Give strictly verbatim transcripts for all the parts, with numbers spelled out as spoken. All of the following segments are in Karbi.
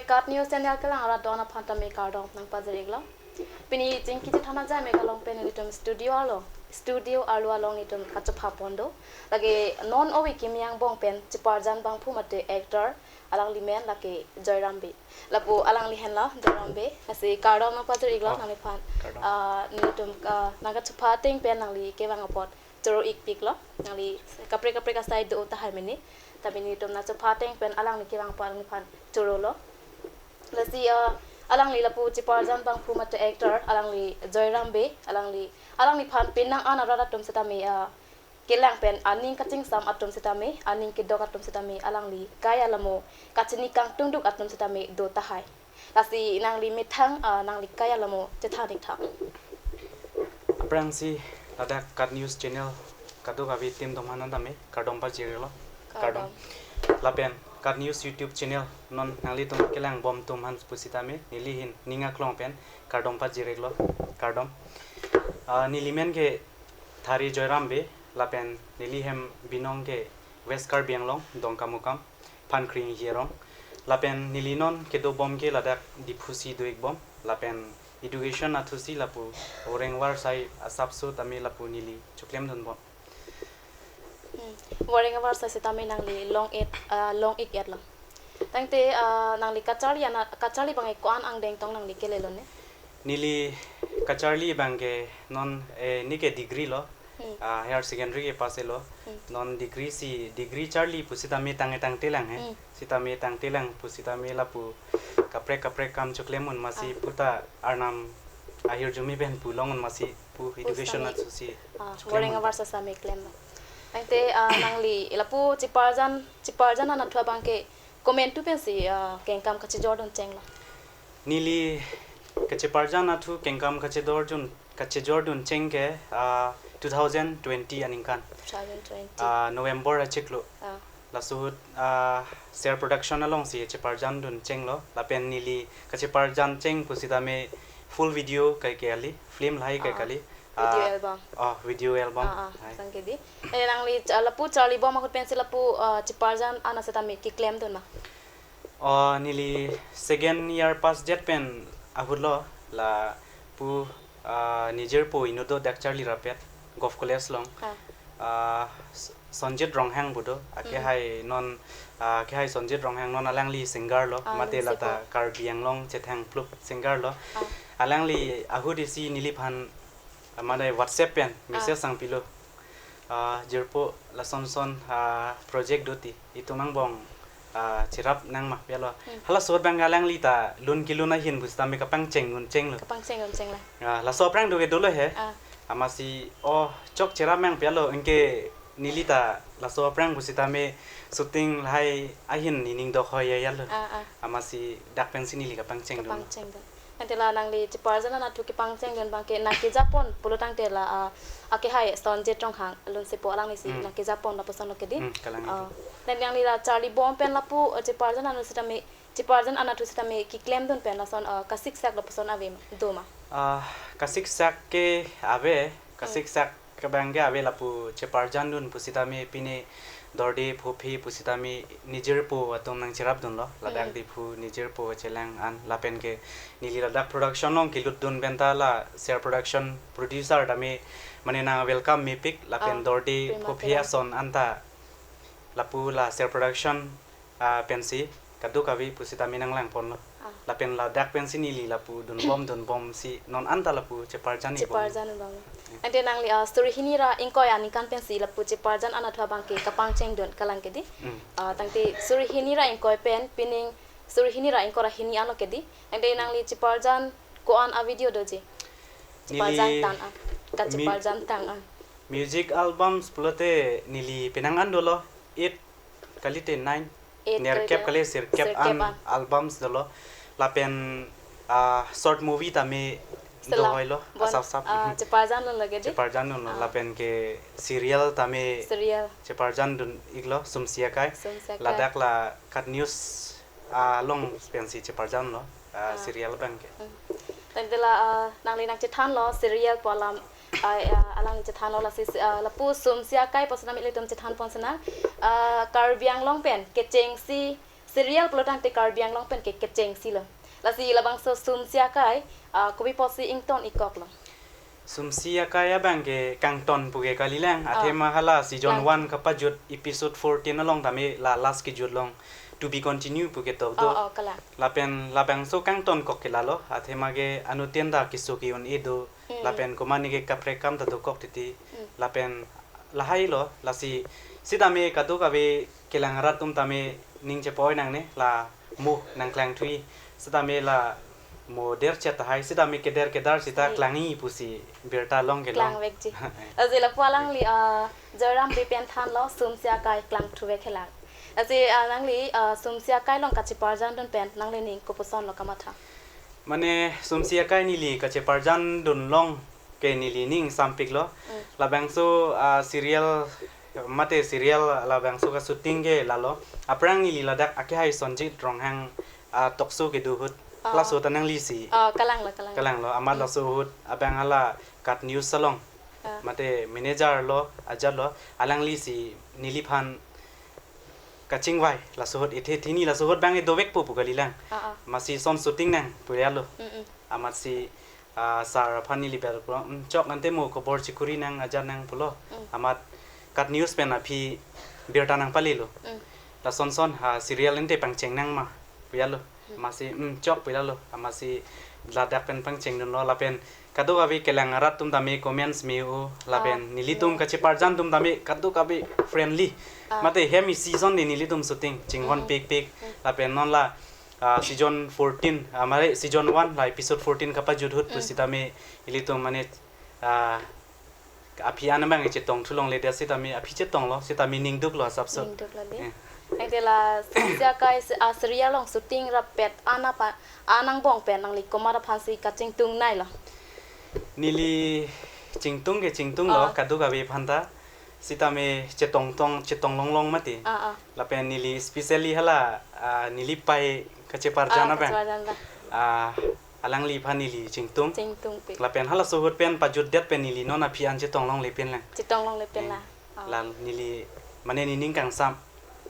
Kat News Channel kelang arat don aphan tame kardom nangpajir-iklo. Pini chingki chethan ajai me kalong pen nelitum studio along, studio arlo along itum kachopha pon do. Lake non ove kimi angbong pen cheparjan bangphu mate actor, alangli men lake Joyram Bey. Lapu alangli henlo Joyram Bey. Lasi kardom nangpajir-iklo. Oh, nangliphan. Kardom. Ah, nelitum, ah, nangkachopha ateng pen nangli kevang apot choro-ikpiklo. Nangli kaprek kaprek asai do tahai mene. Tapi nelitum nangchopha ateng pen alangli kevang apot alangliphan chorolo. Lasi, ah, alangli lapu cheparjan bangphu mate actor, alangli Joyram Bey, alangli, alangliphan penang an arat atum setame, ah, kelang pen aning kachingsam atum setame, aning kedok atum setame, alangli kai alamo kachini kangtungduk atum setame do tahai. Lasi nangli methang, ah, nangli kai alamo chethan-ik tha. Aphrangsi ladak Kat News Channel kadokave team atum aphan tame kardom pajir-iklo. Kardom. Kardom. Lapen Kat News YouTube channel non nanglitum kelang bom atum aphan pusitame neli ahin ning aklong pen kardom pajir-iklo. Kardom. Ah, neli men ke Thari Joyram Bey, lapen neli hem binong ke West Karbi Anglong, Dongkamukam, Phankri Hirong. Lapen neli non kedo bom ke ladak Diphu si do-ik bom. Lapen education athusi lapu voreng varsai asapso tame lapu neli choklem dun bom. Hmm. Voreng varsai setame nangli long-et, ah, long-ik-etlo. Tangte, ah, nangli kacharli ana, kacharli abang ko-an angdeng tong nangli kelelo ne? Neli kacharli abang ke non, eh, neli ke degree lo. Hmm. Ah, higher secondary ke pass lo. Hmm. Non degree si, degree charli pusitame tang-et tangte lang he. Hmm. Sitame tangte lang pusitame lapu kaprek kaprek kam choklem un masi, ah, puta Arnam ahirjume pen pu long un masi pu education pusitame athusi, ah, choklem voreng un. Avarsai setame klemlo. Tangte, ah, nangli lapu cheparjan, cheparjan anatthu abang ke komantu pensi, ah, kengkam kachejor dun chenglo? Neli kacheparjan athu kengkam kachejor dun, kachejor dun cheng ke, ah, two thousand twenty aningkan. Two thousand twenty. Ah, November achiklo. Ah. Laso ahut, ah, Ser Production alongsi cheparjan dun chenglo. Lapen neli kacheparjan cheng pusitame full video kai kali, film lahai kai, ah, kali. Video, ah, album. Oh, video album. Ah, ah, hai. Sangkedi. Eh, nangli, ah, lapu charli bom ahut pensi lapu, ah, cheparjan ana setame keklem dun ma? Oh, neli second year pass det pen ahut lo, lapu, ah, nijirpo inut do dak charli rapet, Govt College along. Ah. Ah, S-, Sonjit Ronghang pu do, ake, hmm, hai non, ah, ake hai Sonjit Ronghang non alangli singer lo, ah, mate lata sipo. Karbi Anglong chethang plup singer lo. Ah. Alangli ahut isi neliphan, ah, mane WhatsApp pen, ah, message nangpilo. Ah, jirpo lason son, ah, project do ti, itum angbong, ah, cherap nang ma pu lo. Hmm. Halaso ahut abang alangli ta lun kelun ahin pusitame kapangcheng un chenglo. Kapangcheng un chenglo. Ah, laso aphrang do ke dolo he. Ah. Amatsi, oh, chok cherap nang pu lo, anke neli ta laso aphrang pusitame shooting lahai ahin nening dokhoi ya lo. Ah, ah. Amatsi dak pensi neli kapangcheng dun. Kapangcheng dun. Tangte la nangli cheparjan anatthu kepangcheng dun abang ke nangkejapon pulo tangte la, ah, ake hai Sonjit Ronghang alun sipo alanglisi, hmm, nangkejapon lapuson lo kedi. Hmm, kalang. Ah, edi. Tangte nangli la charli bom pen lapu, ah, cheparjan anatthu setame, cheparjan anatthu setame keklem dun pen lason, ah, kasiksak lapuson ave ma, do ma? Ah, kasiksak ke ave, hmm, kasiksak ke abang ke ave lapu cheparjan dun pusitame pine dorde phophe pusitame nijirpo atum nangcherap dunlo, ladak, hmm, Diphu nijirpo chelang an lapen ke neli ladak production along kelut dun pen ta la Ser Production producer tame mane nang welcome mepik lapen, ah, dorde, prima phophe, kera, ason anta lapu la Ser Production ah, pensi kadokave pusitame nanglang ponlo. Ah. Lapen ladak pensi neli lapu dun bom dun bom si non anta lapu cheparjan-ik bom. Cheparjan-ik bom. Hmm. Tangte nangli, ah, suri hini ra ingkoi aningkan pensi lapu cheparjan anatthu abang ke kapangcheng dun kalang kedi. Hmm. Ah, tangte suri hini ra ingkoi pen pining suri hini ra ingkoi ra hini an lo kedi. Tangte nangli cheparjan ko-an avideo doji? Cheparjan, neli tang an. Ka mu-, cheparjan tang an. Music albums pulote neli penang an dolo, eight kalite nine. Eight, nerkep kalite, kali sirkep, sirkep an, an albums dolo. Lapen, ah, short movie tame, sela, do hoilo, bon, asap sap. Ah, cheparjan dunlo kedi? Cheparjan dunlo. Ah. Lapen ke serial tame, serial, cheparjan dun-iklo, Sumsi Akai. Sumsi Akai. Ladak la Kat News, ah, along pensi cheparjanlo, ah, ah, serial abang ke. Hmm. Tangte la, ah, nangli nangchethanlo serial pu alam, ah, ah, alangli chethanlo lasi, ah, lapu Sumsi Akai pu setame ilitum chethan pon sinang. Ah, Karbi Anglong pen kechengsi serial pulotangte Karbi Anglong pen ke kechengsi lo. Lasi labangso Sumsi Akai, ah, kopi apotsi ington-ik koklo? Sumsi Akai abang ke kangton pu ke kalilang, ah, athema hala season, lang, one kapajut episode fourteen along tame la last kejut long to be continue pu ketok do. Oh, oh, kalang. Lapen labangso kangton kok ke lalo, athema ke anuttin ta keso ke-un-e do, hmm, lapen komatne ke kaprek akam ta dokok titi, hmm, lapen lahai lo, lasi sitame kadokave kelang arat atum tame ning chepoi nangne, la mo nangklangthui, sitame la mo derchet tahai, sitame keder kedar sita, si, klangji pusi birta long kelong. Klangvekji. Lasi lapu alangli, ah, Joyram Bey pen thanlo, Sumsi Akai klangthuvek helang. Lasi, ah, nangli, ah, Sumsi Akai along kacheparjandun pen nanglining kopuson lo kamatha? Mane Sumsi Akai neli kacheparjandun long ke neli ning sampik lo. Mm. Labangso, ah, serial, mate serial labangso ka-shooting ke lalo. Aphrang neli ladak akehai Sonjit Ronghang, ah, talk show kedo ahut. Oh. Laso ta nanglisi. Oh, kalang lo, kalang lo. Kalang lo, amat, mm, laso ahut abang hala KAT News along. Ah. Mate manager lo, ajat lo, alanglisi neliphan kachingvai, laso ahut ethe thini laso ahut abang dovekpo pu kalilang. Ah, ah. Amatsi son shooting nang pu ya lo. Mm, mm. Amatsi, ah, sir aphan neli bel pulo, "Hmm, chok, ante mo kobor chekuri nang, ajat nang," pulo. Mm. Amat KAT News pen aphi birta nangpalelo. Mm. Lason son, ah, serial ante pangcheng nang ma pu ya lo. Hmm. Amatsi, "Hmm, chok," pu ya lo. Amatsi ladak pen pangchengdunlo, lapen kadokave kelang arat atum tame comments me-o, lapen, ah, nelitum, hmm, kacheparjan atum tame kadokave friendly. Ah. Mate hem isi ason de nelitum shooting chinghon, hmm, pikpik. Hmm. Lapen non la, ah, season fourteen, ah, mare season one la episode fourteen kapajut ahut, hmm, pusitame ilitum mane, ah, aphi an abang chetongthu longle de, sitame aphi chetonglo, sitame ningduklo asapso. Ningduklo de. Eh. Tangte la Sumsi Akai se-, ah, serial along shooting rappet an apa, an angbong pen nangli komat aphansi kachingtung nailo? Neli chingtung ke chingtunglo, ah, kadokave aphan ta. Sitame chetongtong, chetonglonglong mati. Ah, ah. Lapen neli specially hala, ah, neli pei kacheparjan, ah, abang, kacheparjan abang. Ah, alangliphan neli chingtung. Chingtungpik. Lapen halaso ahut pen pajutdet pen neli non aphi an chetonglongle pen lang. Chetonglongle pen, eh, lang. Oh. La neli mane nening kangsam.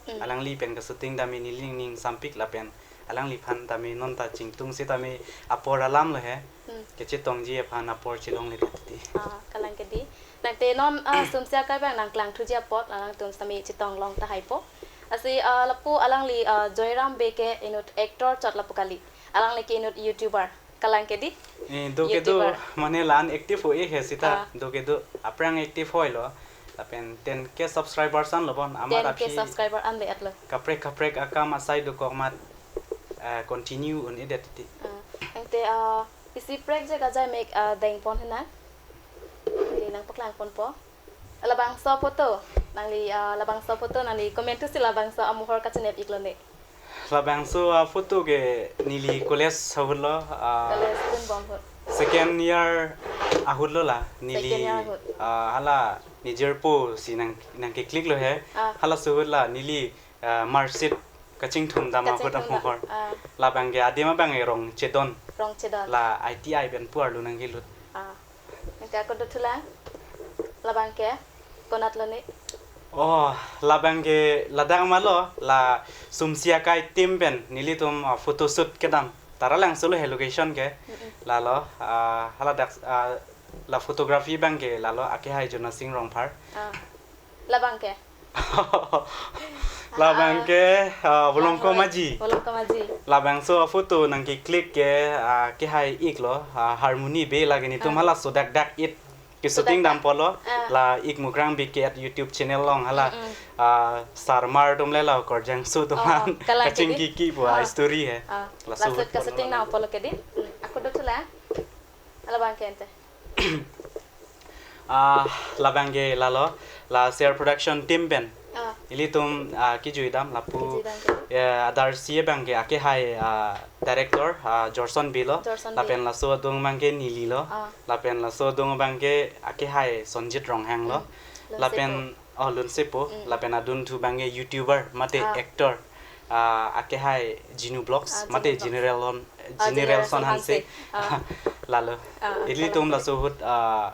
Mm. Alangli pen ka-shooting tame neli ning sampik lapen alangliphan tame non ta chingtung sitame apor alam lo he. Mm. Kachetongji aphan apor chelongle titi. Ah, kalang ke di. Tangte non, ah, Sumsi Akai abang nangklangthuji apot alangtum sitame chetonglong tahaipo. Lasi, ah, lapu alangli, ah, Joyram Bey ke inut actor chot lapu kali. Alangli ke inut YouTuber. Kalang ke di? Eh, do kedo, YouTuber. Mane la-an active oi he sita. Ah. Do kedo aphrang active hoilo. Lapen ten K subscribers anlo bon. Amat ten K aphi subscriber anle-etlo. Kaprek kaprek akam asai dokok amat, eh, continue un-edet titi. Ah, tangte, ah, isi prekjak ajai mek, ah, dengpon henang. Neli nangpaklangponpo. Labangso photo, nangli, ah, labangso photo nangli komantusi labangso amohor kachinep-iklo ne? Labangso, ah, photo ke neli college ahutlo, ah, college dunbom ahut. Second year ahutlo la, neli, second year ahut. Ah, hala nijirpo si nang, nangke-click lo he. Ah. Halaso ahut la neli, ah, marksheet kachingthum dam ahut, kachingthum dam amohor. Ah. Labang ke adim abang ke Rongchedon. Rongchedon. La I T I pen pu arlo nangkelut. Ah. Nangke ako dothulang. Labang ke konatlo ne? Oh, labang ke ladak malo, la Sumsi Akai team pen nelitum, ah, photoshoot kedam. Taralangso lo he location ke. Mm-mm. Lalo, ah, haladak, ah, la photography abang ke lalo akehai Jonasing Rongphar. Ah. Labang ke? Labang ke, ah, Volongkom Aji. Volongkom Aji. Labangso photo nangke-click ke, ah, kehai-iklo, ah, Harmony Bey, lake netum, ah, halaso dak dak-et ke-shooting, so dak dak dampo lo, ah, la ik Mukrang Bey ke at YouTube channel along hala, mm-mm, ah, sarmar atum le la Korjangso atum, oh, an, kalang ke di? Kachingki-ki pu, ah, story he. Ah, laso ahut ka-shooting dampo lo ke di? Mm, ako dothulang. Labang ke ante. Ah, labang ke lalo, la Share Production team pen. Ah. Ilitum, ah, kejui dam lapu. Kejui dam ke. Ya, adarsi abang ke akehai, ah, director, ah, Jorson Bey lo. Jorson Bey. Lapen laso adung abang ke neli lo. Ah. Lapen laso adung abang ke akehai Sonjit Ronghang lo. Hmm. Lapen Lunsepo. Oh, Lunsepo. Mm. Lapen adunthu abang ke YouTuber, mate, ah, actor. Ah, akehai Jinu Vlogs, ah, mate Jinu Vlogs. General on, ah, General General Son Son Hanse. Hanse. Ah. Lalo. Ah, ilitum kalang. Laso ahut, ah,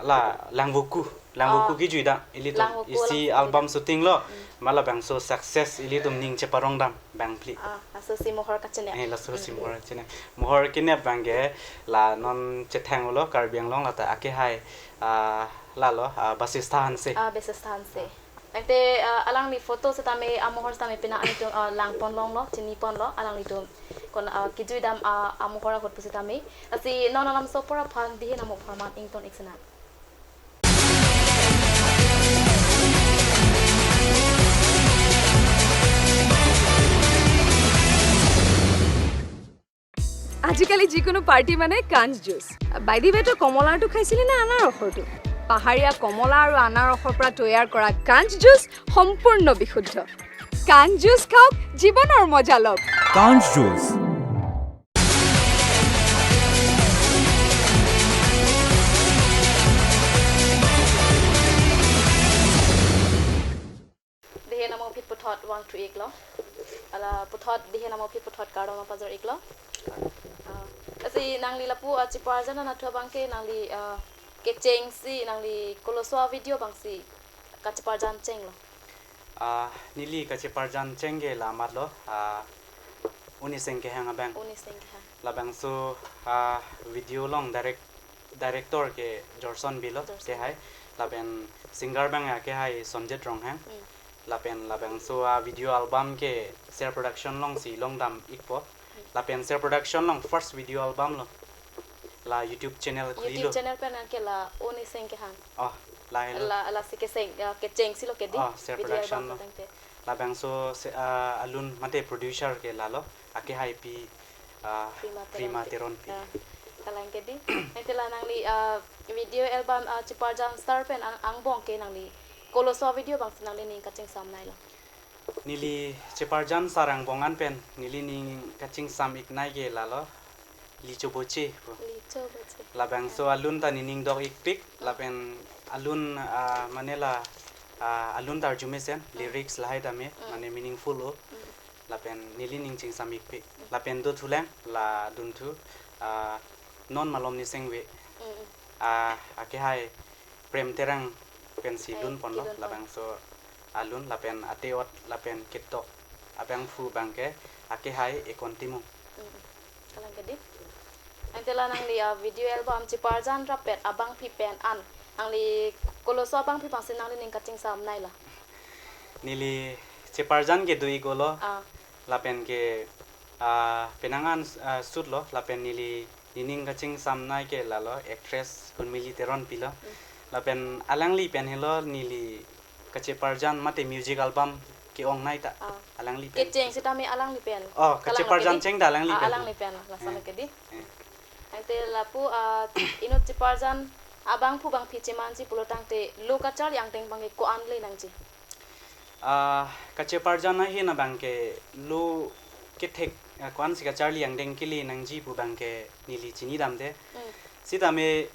La Langvoku, Langvoku Oh. kijui dam, ilitum Langvoku isi Langvoku album dam. shooting lo, Hmm. ma labangso success ilitum ning cheparong dam, bang phli. Ah, laso si mohor kachini. Eh, laso si Hmm. mohor kachini. Mohor kini abang ke la non chethang lo Karbi Anglong lata akehai, ah, lalo, ah, Basistha Hanse. Ah, Basistha Hanse. Tangte, ah, alangli photo setame, amohor setame pina anitum, ah, langpon longlo, chiniponlo, alanglitum. Kon, ah, kijui dam, ah, amohor ahut pu setame. Lasi non alam so pura phan dihe namo pharman ington ik sena. আজিকালি যিকোনো পাৰ্টি মানে কাঞ্চ juice. By the ৱে, তই কমলাৰটো খাইছিলি নে আনাৰসৰটো? পাহাৰীয়া কমলা আৰু আনাৰসৰ পৰা তৈয়াৰ কৰা কাঞ্চ জুচ সম্পূৰ্ণ বিশুদ্ধ। কাঞ্চ জুচ খাওক, জীৱনৰ মজা লওক। কাঞ্চ juice. Dihe namo aphi puthot vangthu iklo. Ala puthot dihe namo aphi puthot kardom pajir iklo. Ah, lasi nangli lapu, ah, cheparjan anatthu abang ke nangli, ah, kecheng si nangli koloso avideo abang si kacheparjan chenglo? Ah, neli kacheparjan cheng ke la amat lo, ah, Uniseng Kehang abang. Uniseng Kehang. Labangso, ah, video along direct, director ke Jorson Bey lo, Jorson Bey. Kehai. Lapen singer abang akehai Sonjet Ronghang. Hmm. Lapen labangso avideo album ke Ser Production along si long dam ikpo. Hmm. Lapen Ser Production along first video album lo. La YouTube channel khuli lo. YouTube channel pen ke la Uniseng Kehang. Oh, lahelo. La, lasi keseng, ah, kecheng si lo ke di. Oh, Ser Video Production album lo. Tangte. Labangso se, ah, alun mate producer ke lalo. Akehai pi, ah, Prima Prima Teronpi. Teronpi. Ah, kalang ke di. Tangte la nangli, ah, video album, ah, cheparjan star pen ang, angbong ke nangli koloso avideo abang si nangli ning kachingsam nei lo? Neli cheparjan sar angbong an pen neli ning kachingsam ik nei ke lalo Licho Boche pu. Licho Boche. Labangso alun ta nening dok ikpik, Hmm. lapen alun, ah, mane la, ah, alun ta arjumesen, Hmm. lyrics lahai tame, Hmm. mane meaningful o. Hmm. Lapen neli ning chingsam ikpik. Hmm. Lapen dothulang, la dunthu, ah, Non Malom Niseng Ve. Hmm. Ah, akehai Prem Terang pensi Hai, lun ponlo, kilun pon. Labangso alun lapen ate-ot lapen ketok abangphu abang ke akehai Ekon Timung. Mm, mm. Kalang ke di. Tangte la nangli, ah, video album cheparjan rappet abangpi pen an, nangli koloso abangpi abang si nangli ning kachingsam nei lo? Neli cheparjan ke do iklo. Ah. Lapen ke, ah, penang an, ah, shoot lo, lapen neli nening kachingsam nei ke lalo actress Hunmili Teronpi lo. Mm. Lapen alangli pen helo neli kacheparjan mate music album ke-ong nei ta. Ah. Alangli pen. Kecheng sitame alangli pen. Oh, kalang kacheparjan ke di? Cheng ta alangli Ah, pen. Alangli pen, lason Eh. ke di. Eh. Tangte lapu, ah, inut cheparjan abangphu abangpi chemanji pulo tangte lo kacharli angdeng abang ke ko-an le nangji? Ah, kacheparjan ahin abang ke lo kethek, ah, ko-an si kacharli angdeng kele nangji pu abang ke neli chini damde. Mm. Sitame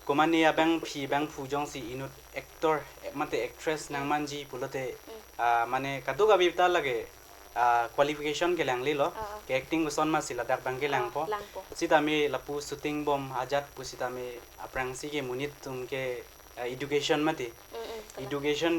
komane abangpi abangphu jongsi inut actor, eh, mate actress Mm. nangmanji pulote, Mm. ah, mane kadokave ta lake, ah, qualification kelang le lo, Ah, ah. ke acting koson ma si ladak abang ke Ah, langpo. langpo. Sitame lapu shooting bom ajat pu sitame aphrangsi ke monit atum ke, ah, education mate. Mm, mm, kalang. Education,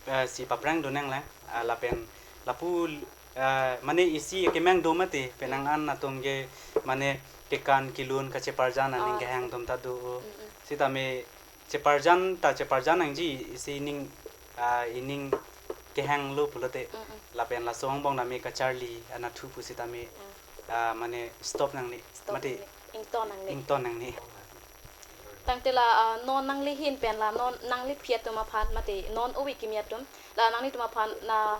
ah, si paphrang do nanglang, ah, Mm. lapen lapu, ah, mane isi kemang do mate, penang Mm. an atum ke mane kekan kelun kacheparjan aning Ah, kehang so. atum ta do. Mm, mm. Sitame cheparjan ta cheparjan nangji isi ning, ah, ining kehang lo pulote. Mm, mm. Lapen laso angbong name kacharli anatthu pu sitame, Mm. ah, mane stop nangne. Stop Mate nangne. Ington nangne. Ington nangne. Tangte la, ah, non nangli ahin pen la non nangliphi atum aphan mate non ove kimi atum la nanglitum aphan na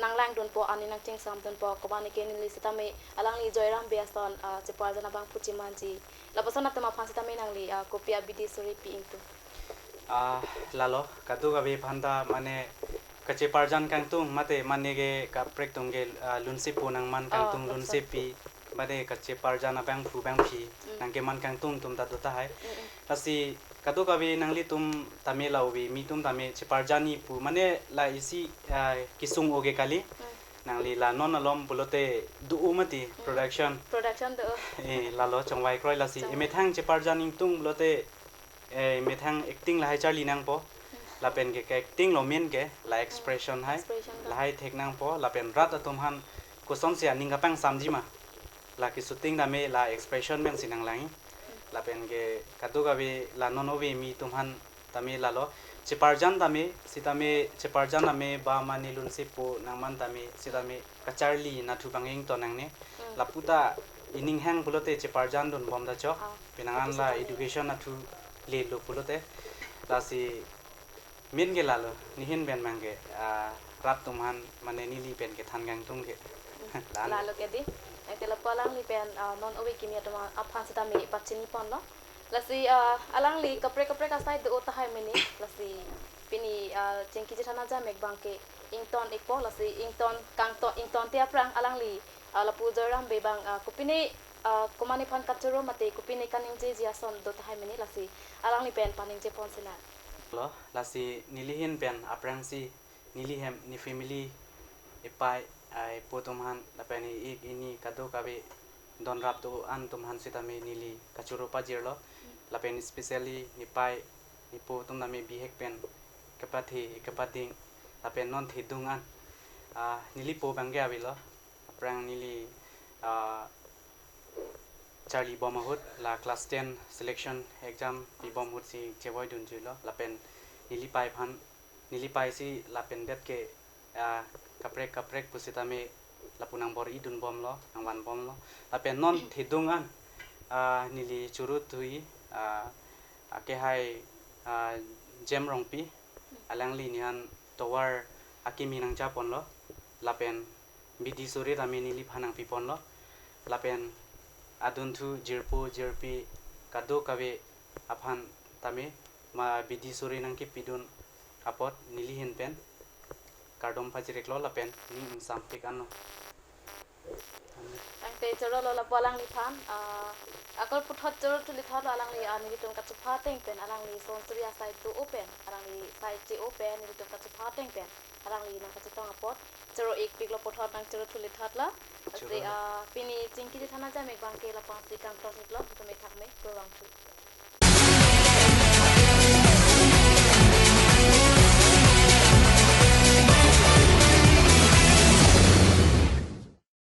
nanglangdunpo ani nangchingsamdunpo komane ke neli sitame alangli Joyram Bey ason, ah, cheparjan abangphu chemanji. Lapuson atum aphan sitame nangli, ah, kopi abidi suri pi ingtung? Ah, lalo, kadokave aphan ta mane kacheparjan kangtung, mate mane ke kaprek atum ke, ah, lunsepo nangman Oh, kangtung lapuson. lunsepi, mane kacheparjan abangphu abangpi, Mm. nangkeman kangtung atum ta do tahai. Mm, mm. Lasi kadokave nanglitum tame la ove, mi atum tame cheparjan-i pu, mane la isi, ah, kesung-o ke kali. Mm. Nangli la non alom pulote do-o mati, Mm. production. Production do-o. Eh, lalo chongvai kroi lasi. Chongvai. Emethang cheparjan ingtung pulote Eh, methang acting lahai charli nangpo. Lapen ke, ke acting lo main ke, la expression hai. Expression ka. Lahai thek nangpo, lapen rat atum aphan kosonsi aning kapangsamji ma. La ke shooting tame la expression pensi nanglang. Lapen ke kadokave la non ove mi atum aphan tame lalo. Cheparjan tame, sitame cheparjan tame ba mane lunsepo nangman tame, sitame kacharli nathu bang ington nangne. Hmm. Lapu ta ining hang pulote cheparjan dunbom ta chok. Ah, penang an la education nathu lelo pulote. Lasi main ke lalo, nehin pen mang ke, ah, rat atum aphan mane neli pen kethan kangtung ke. La-an. Lalo ke dei. Eke lapu alangli pen, ah, non ove kimi atum aphan sitame pachini ponlo. Lasi, ah, alangli kaprek kaprek asai do tahai mene. Lasi pini, ah, chingki chethan ajam ik bang ke ington ikpo, lasi ington kangton, ingtonte aphrang alangli, ah, lapu Joyram Bey bang, ah, kopine, ah, komatne aphan kachoro mate kopine kaningjeji ason do tahai mene, lasi alangli pen paningje pon sina. Lo, lasi neli ahin pen aphrangsi neli hem, ne family, ipei, ah, ipo atum aphan, lapen i-ik ini kadokave donrap do-an atum aphan sitame neli kachoro pajirlo. Lapen especially nepei, nepo atum tame bihek pen kepathe, kepading, lapen non thedung an, ah, neli po bang ke avelo. Aphrang neli, ah, charlibom ahut, la class ten selection exam pibom ahutsi chevoidunjuilo. Lapen neli pei aphan, neli pei si lapen det ke, ah, kaprek kaprek pusitame lapu nangbor-i dunbomlo, nangvanbomlo. Lapen non thedung an, ah, neli choro tui, ah, akehai, ah, Jem Rongpi, alangli ne-an tovar akimi nangjaponlo. Lapen bidi suri tame neliphan nangpiponlo. Lapen adunthu jirpo jirpi kadokave aphan tame ma bidi suri nangkipidun apot neli ahin pen kardom pajir iklo lapen ning ingsampik anlo. Tangte chorolo lapu alangliphan, ah, akol puthot choro thulithotlo alangli, ah, nelitum kachepha ateng pen, alangli son suri asai do-o pen, alangli sai che-o pen, nelitum kachepha ateng pen alangli nangkachetong apot choro ikpiklo, puthot nangchoro thulithotlo. Choro. Ase, ah, pini chingki chethan ajam ik bang ke lapu-ansi kangton iklo, nelitum ethak me kurvangthu.